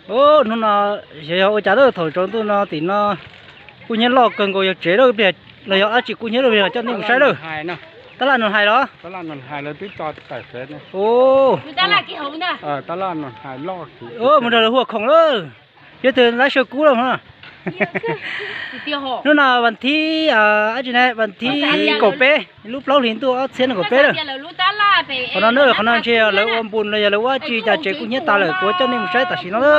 Hnub no xyov yog ua cas lawm, thaum tsaus ntuj no tim no kub hnyiab loj kawg nkaus, yog tsev lawm los yog dab tsi kub hnyiab lawm, coj nej mus saib lawm. Tab laj Nus Hais los? Mus nrog lawv hu ua khoom lawm. Yog tus lab saw kub lawm. Hnub no vas thib, vas thib kaum peb, lub plaub hlis ntuj ob txhiab nees nkaum peb lawm. Qhov no na, qhov no ntshe yog lawv ua npus los yog lawv ua dab tsi cas tsev kub hnyiab tas lawm, kuv coj nej mus saib tam sim no lawm.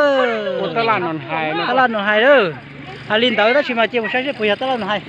Tab laj Nus Hais lawm. Hais li ntawd tab sis mas cia mus saib seb puas yog tab laj Nus Hais.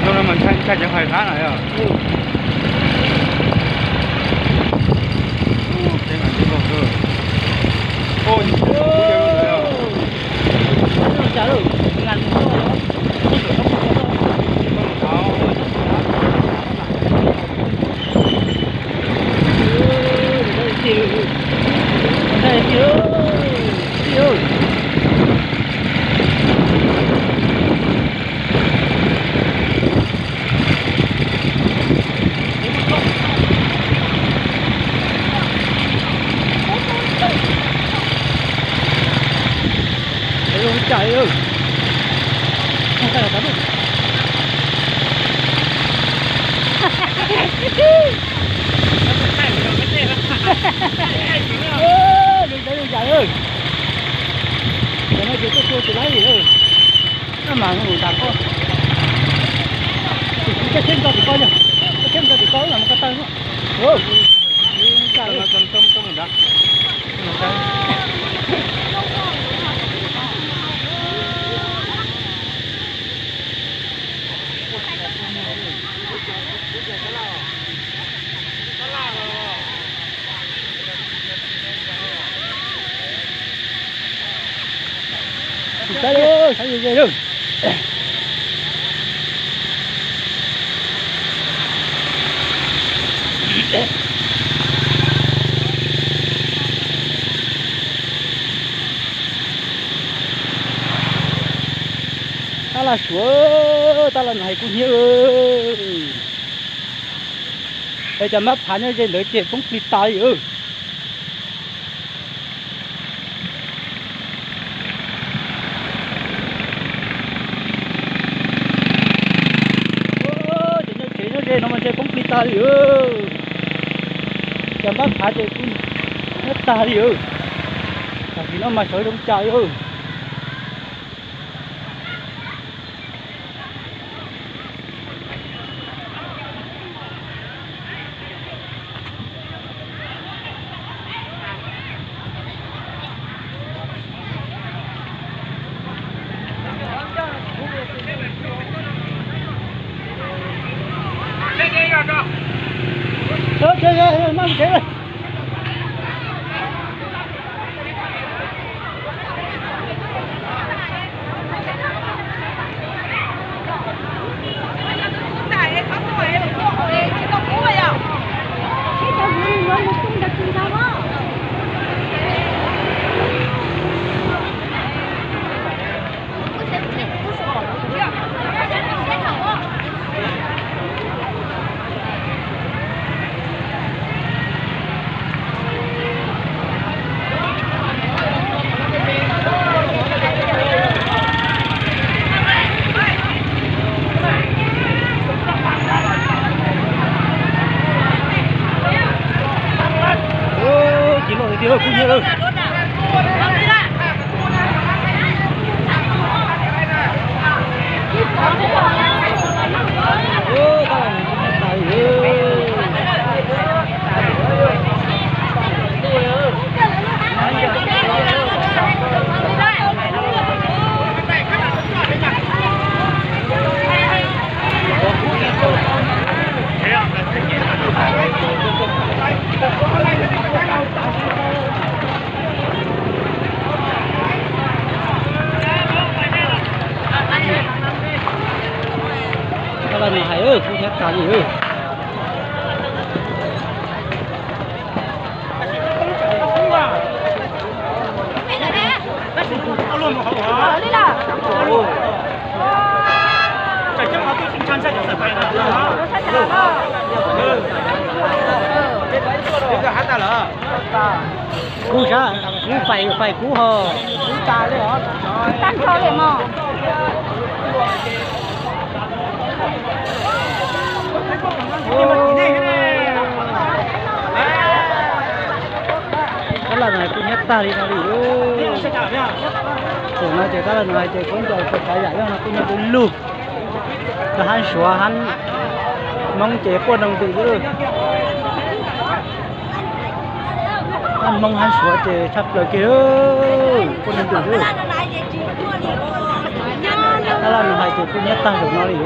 Zoo no mas ntshai ntshai cov hais qab na yog. Zoo tau zoo zais, cov no ces tuaj tua tsis laib li. Noj mas mus ntas koj. Tus kuv coj tsheb nto tim koj yog, coj tsheb nto tim koj mas mus ko taw. Saib, saib ze ze lawm. Tab laj Suav, tab laj Nus Hais kub hnyiab. Es cov npab phav nyob ze ntawd ces poob plig tas li. Ces nyob tsev nyob ze no mas ntshe poob plig tag li. Cov npab phav ces kuj nyob tag li. Tam sim no mas sawv zoo cas li. Tag li. Kuv sab, kuv fais, fais kuv ho. Kuv tas li os. Tag nrho li mog. Tab laj no kuj nyab tag li no li. Thaum no ces tab laj no hais tias khaub ncaws txhua tsav yam yog no kuj nyab du lug. Hab Suav hab Hmoob ces quaj nroo ntws xwb. Hab Hmoob hab Suav ces tshaj plaws kiag, quaj nroo ntws xwb. Tab laj no hais tias kuj nyab tag zaum no li.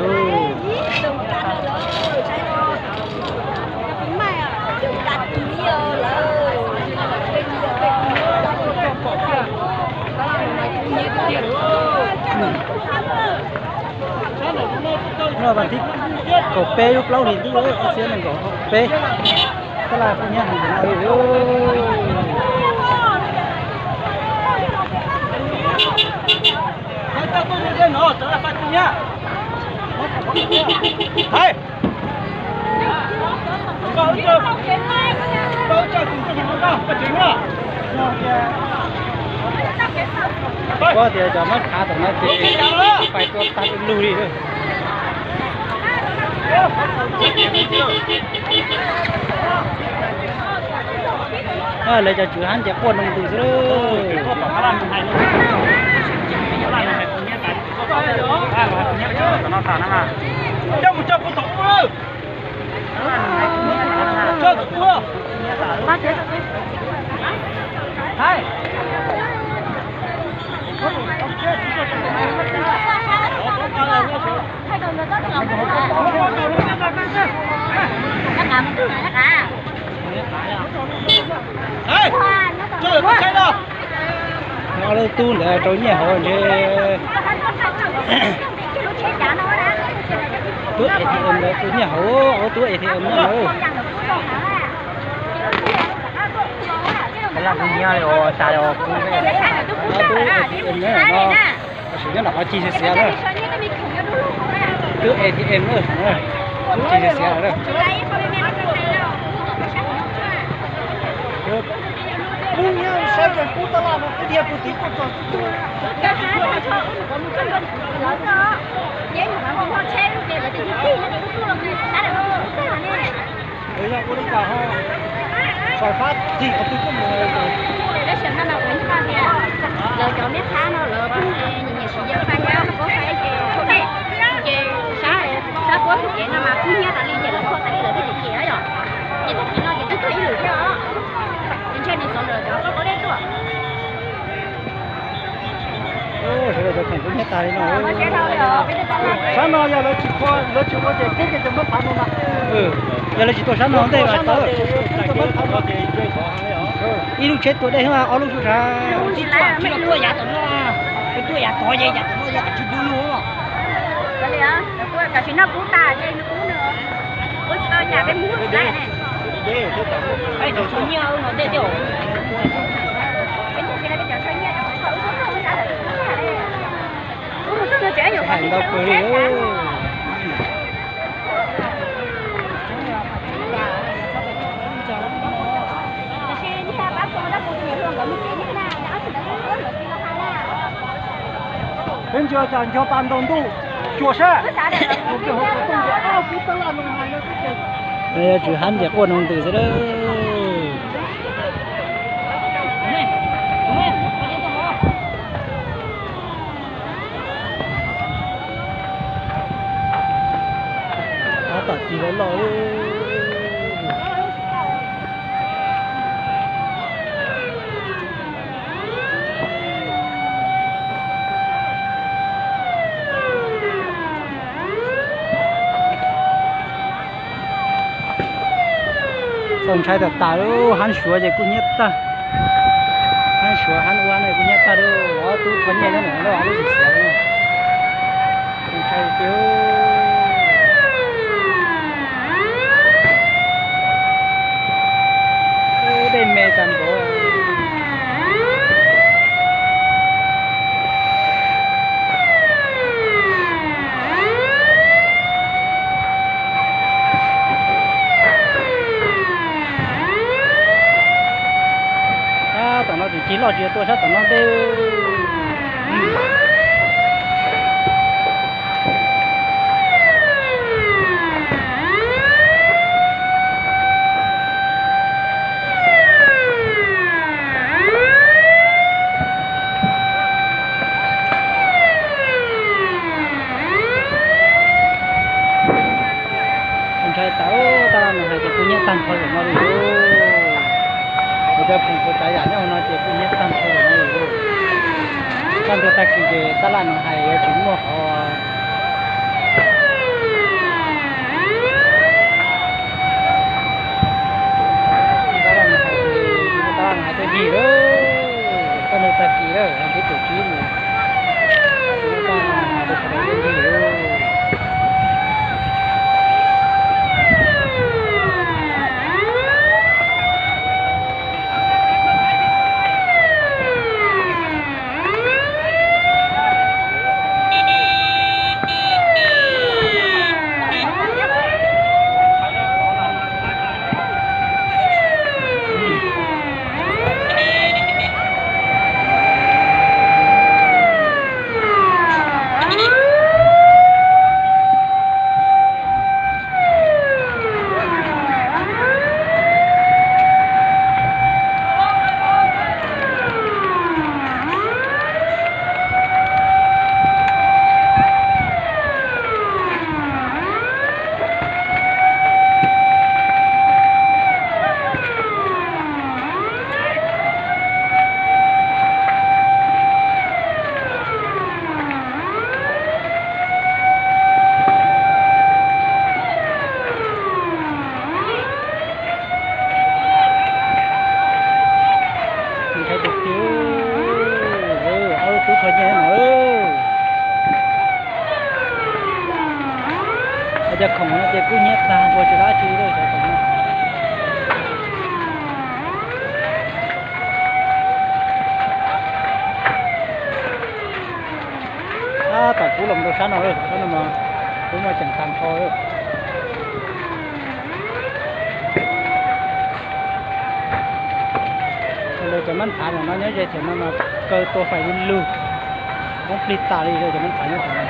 No vas thib kaum peb lub plaub hlis ntuj, ob txhiab nees nkaum peb. Tab laj kuj nyab heev no li. Hais. Kuv tias cov mab khav tom no ces fais tua tag lug li. Lawv cov tswv hab ces quaj nroo ntws xwb. Ob lub tub ntawd rau nyiaj hauv ntshe. Tub A T M ntawd rau nyiaj hauv, ob tub A T M no. Laj kuv nyiaj li os, tas li os kuv. Ob tub A T M no. Tam sim nyob nram qhov cig xiav xiav na. Twb A T M na, cig xiav xiav lawm. Tab sis no ua li cas ho fais fab tig qhov twg tuaj mus. Tab sis no ua li cas tias lawv cov meb phab no lawv nyiam siv yawg fais thiab, muab fais ces, ces sab, sab puab tus kev no mas kub hnyiab tas li ces lawv kho tas li lawv thiaj li cem yom. Ces tag kis no ces twb tuaj ib lwm thiab os. Ces ntshe nws txov lawv cov koj dej tuaj. Sawv daws cov khoom kub hnyiab tas li no. Sab no yog lawv tsis kho, lawv tsis ua ces kub kiag cov mab phav no mas. Yog lawv tsis tua sab no ntej mas tau. Ib lub tsheb tua dej ob lub sub sab. Tuaj yav tom no, tuaj yav tom no yog tsis du lug. Tam sim no kub tas ces nws kub nws, ua tsis tau yam peb mus tsis lawm ne. Peb tsis tshua nyiaj no dej thiab. Peb tsis tshua nyiaj, peb tsis tshua nyiaj. Hais ntau kawg li. Peb ntsia cas nco pas ntaus ntuj cuag sab. Tswv hab ces quaj nroo ntws xwb lawm. Tab tom tig loj loj. Txaus ntshai tas tas li, hab Suav ces kuj nyiab tag. Hab Suav hab ua no kuj nyiab tag li, ob tub thua nyiaj nyob ntawm no lub xiav xiav. Txaus ntshai tiag. Tuaj sab tom no tej. Ntshai tas, tab laj nws hais tias kuj hnyiab tag nrho zaum no li lauj. Cov khoom kuv tsav yam nyob hauv no ces kuj hnyiab tag nrho zaum no li lauj. Kaj ntug tag kis ces tab laj nws hais yuav tsis muaj qhov Tab laj nws hais tias, tab laj nws hais tuaj ncig lauj, kaj ntug tag kis lawm, hais tias kaum tsib mus, tab laj nws hais tias sawv daws tuaj ncig lauj. Ntshai tiag tiag, ob lub tub kho nyiaj no. Cov khoom no ces kuj hnyiab tag nrho tsis dab tsi li cov khoom no. Tab tom kuv los rau sab no, sab no mas kuv muaj ceem tag nrho. Cov mab phav no nyob ze thaum no mas kaw tua fais li lug, poob plig tas li cov mab phav nyob thaum no.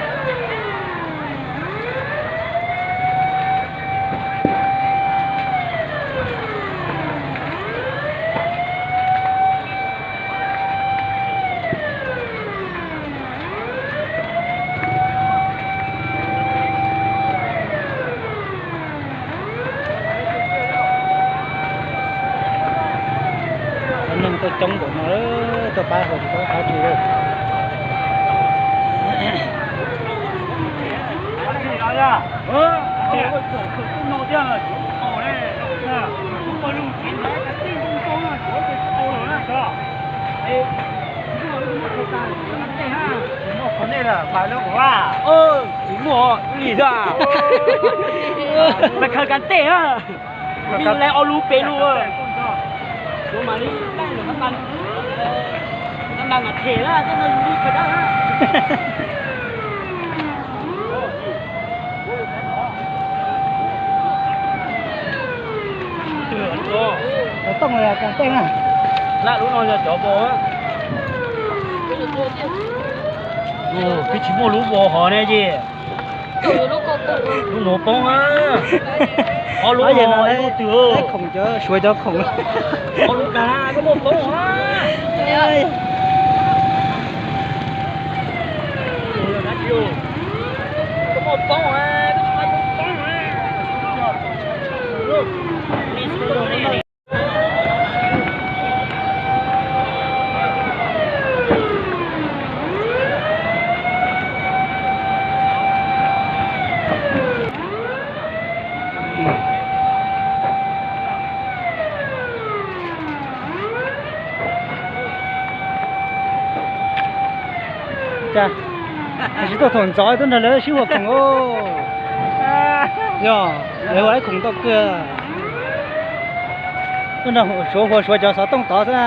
Cov neeg tuaj coob npaum no, tuaj pab hauv tsis paub qhov twg li. Tsis muaj li a, mas khaws kas tej a, li lawv ua lub pem lub, yuav mam li laij lawm, tab mas them lawm, tej no yus li khaws dab. Cov tooj kas tej na, lub no yog cov vos, twb tsis muaj lub vos hov ne ces lub nuav poob a, ob lub no ib lub twg, khoom cov suav cov khoom, ob lub kag koj muaj poob a. Cas tsis tuaj thaum ntxov tuaj nrog lawv sib huam khoom os. Yog lawv ua ib khoom tau kawg, tuaj nrog suav huam suav cov xov tooj tod xwb na.